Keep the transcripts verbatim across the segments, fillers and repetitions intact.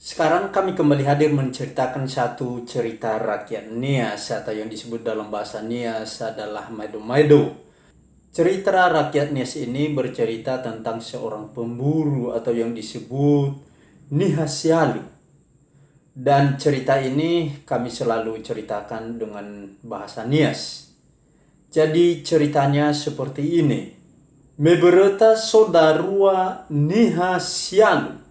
Sekarang kami kembali hadir menceritakan satu cerita rakyat Nias atau yang disebut dalam bahasa Nias adalah maedo-maedo. Cerita rakyat Nias ini bercerita tentang seorang pemburu atau yang disebut niha sialu. Dan cerita ini kami selalu ceritakan dengan bahasa Nias. Jadi ceritanya seperti ini. Me böröta so darua niha sialu.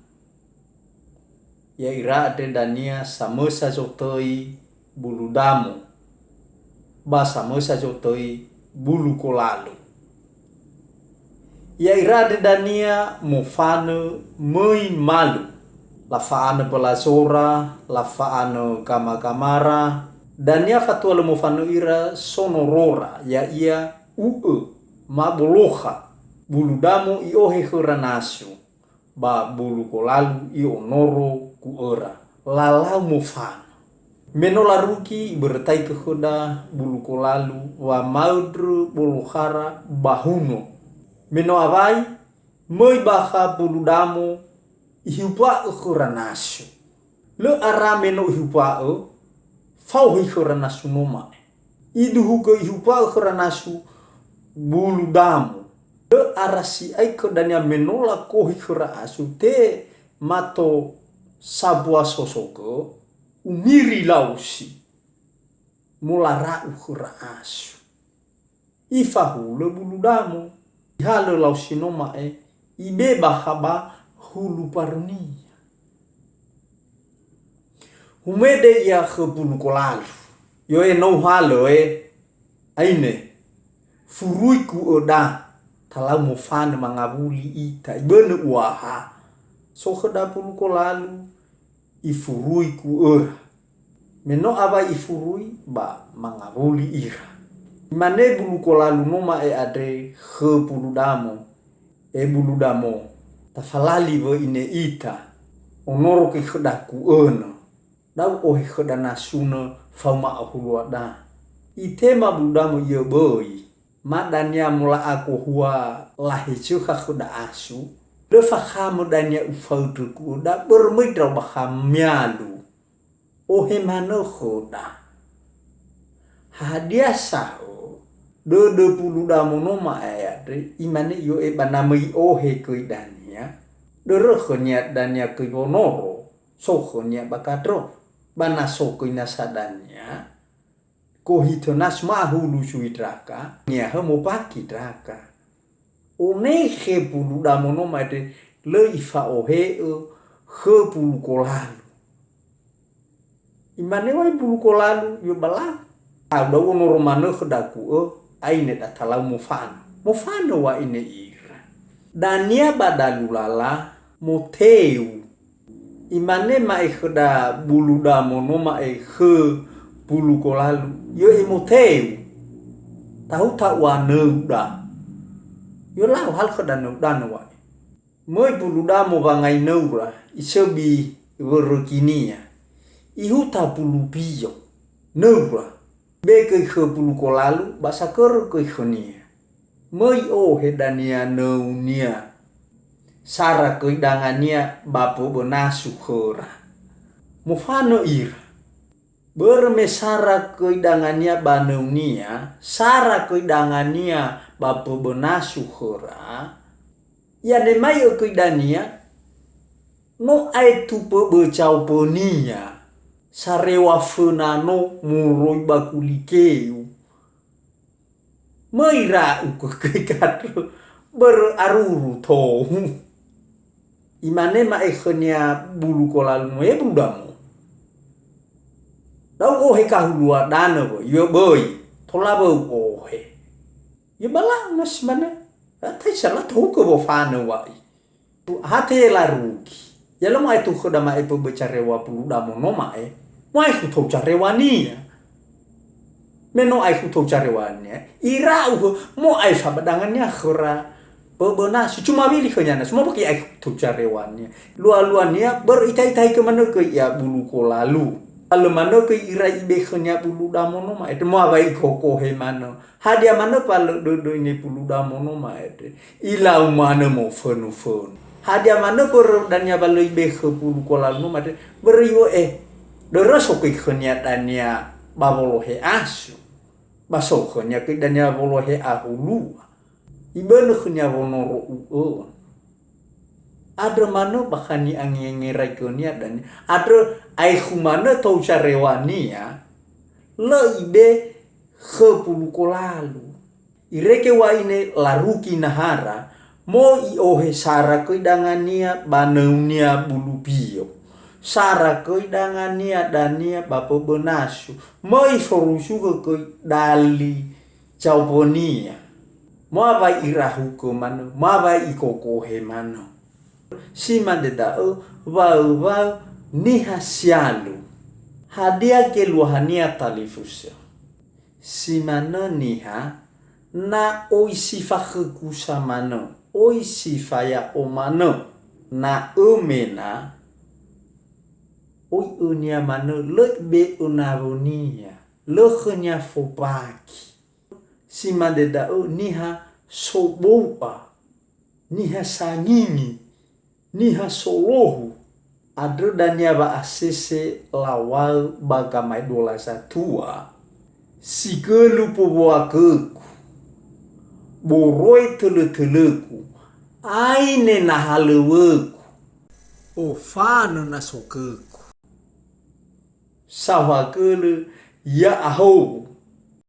Ya'ira andre dania samösa zotöi bulu damo, ba samösa zotöi bulu kolalu. Ya'ira andre dania mofanö möi malu. Lafa'anö mböla zora, lafa'anö gama-gamara. Dania fatua lö mofanö ira so norora, ya'ia u'ö, ma bolokha. Bulu damo i'ohe khöra nasu, ba bulu kolalu i'onoro gu'öra. Lalau mofanö. Me no larugi ibörötaigö khöda bulu kolalu wamaöndrö bolokhara ba huno. Me no awai, möi bakha bulu damo ihumba'ö khöra nasu. Lö ara me no ihumba'ö, faohi khöra nasu no ma'e. Iduhugö ihumba'ö khöra nasu bulu damo. Lö ara si'aigö dania me no lakohi khöra asu, te mato sabua sosogö, umiri laosi. Molara'u khöra asu. Ifahulö bulu damo. Ihalö laosi no ma'e, ibe bakha ba hulu mbarunia. Humede ia khö bulu kolalu. Yoe no uhalö e, aine, furui gu'öda, talau mofanö mangawuli ita, ibönö uaha. So khöda bulu kolalu, ifurui gu'öra. Me no awai ifurui, ba mangawuli ira. Imane bulu kolalu no ma'e andre khö bulu damo, "E bulu damo, tafalali wö'i ne ita, onoro göi khöda gu'önö. Da'u ohe khöda nasunö faoma ahuluada." Itema bulu damo, "Yö böi, ma dania mola'a gohua lahezökha khöda asu, lö fakhamö dania ufaöndrö gu'öda, börö möi ndra'o bakha mialu. Ohe manö khöda." Hadia sa'ö, dödö bulu damo no ma'e andre, imane i'o'e ba na möi ohe göi dania, dörö khönia dania göi wonoro, so khönia ba gandrö. Ba na so göi nasa dania, gohitö nasu ma'ahulu sui ndraga, nia'ö mobaki ndraga. Onekhe bulu damo no ma'e andre, lö ifa'ohe'ö khö bulu kolalu. Imane wai bulu kolalu, "Yö bala. Au da'u onoro manö khöda gu'ö, aine da talau mofanö." Mofanö wa'ine ira. Dania ba dalu lala, moteu. Imane ma'e khöda bulu damo no ma'e khö bulu kolalu, "Yö, imoteu. Tahuta ua nöuda." Yö lau halö khöda nöuda nö wa'e. Möi bulu damo wangai nöura, isöbi wöröginia. Ihuta bulu bio. Nöura. Be göi khö bulu kolalu, ba sagörö göi khönia. Möi ohe dania nöunia. Sara göi dangania ba pöbö nasu khöra. Mofanö ira. Börö me sara göi dangania ba nöunia, sara göi dangania ba pöbö nasu khöra, i'anemai'ö göi dania, no aetu pöbö zaopönia, sarewa föna no moroi ba guligeu. Möi ra'u göi gandrö, börö aruru tou. Imane ma'e khönia bulu kolalu, "E bulu damo, da'u ohe kahulua danö wö'i." "Yö böi, tola wöu ohe." "Yö bala na si mane, taisa latou'ö wofanö wa'i." Ha te larugi. Ya lö mo'aetu khöda ma'e pöbö zarewa bulu damo no ma'e, mo'aetu tou zarewania. Me no aetu tou zarewania, ira'u hö, mo'aefa ba dangania khöra pöbö nasu, cuma wili khönia nasu, maböki aetu tou zarewania. Lua-luania, börö ita-itahigö manö göi ia bulu kolalu. Alö manö göi ira ibe khönia bulu damo no ma'e, mo'awa ikokohe manö. Hadia manö fa lö dödö ine bulu damo no ma'e andre? Ilau manö mofönu-fönu. Hadia manö börö dania wa lö ibe khö Puluko Lalu no mate, börö iŵa'ö, eh, dörö so göi khönia dania ba wolohe asu. Ba so khönia göi dania wolohe ahulua. Ibönö khönia wonoro u'ö. Andrö manö bakha ni'angengerai gönia dania. Andrö aekhu manö tou zareŵania, lö ibe khö Puluko Lalu. Irege wa'ine larugi nahara, möi i'ohe sara göi dangania ba nöunia Bulubio. Sara göi dangania dania ba Böbönasu. Möi forusugö göi dali zaubönia. Möi wa irahugö manö, möi wa igogohe manö. Si mane da'ö, waö-waö niha sialu. Hadia geluahania talifusö? Si manö niha, na oi si fakhögusa manö, oi si faya'o manö, na ömena, oi önia manö, lö ibe'ö nawönia, lö khönia fobagi. Si mane da'ö niha sobou'a, niha sangingi, niha solohu, andrö dania wa'asese laŵa'ö ba gamaedola zatua. Si gölu mbowoagögu, boroi tölötölögu, aine na halöŵögu, ofanö na sogögu. Saohagölö ya'ahowu,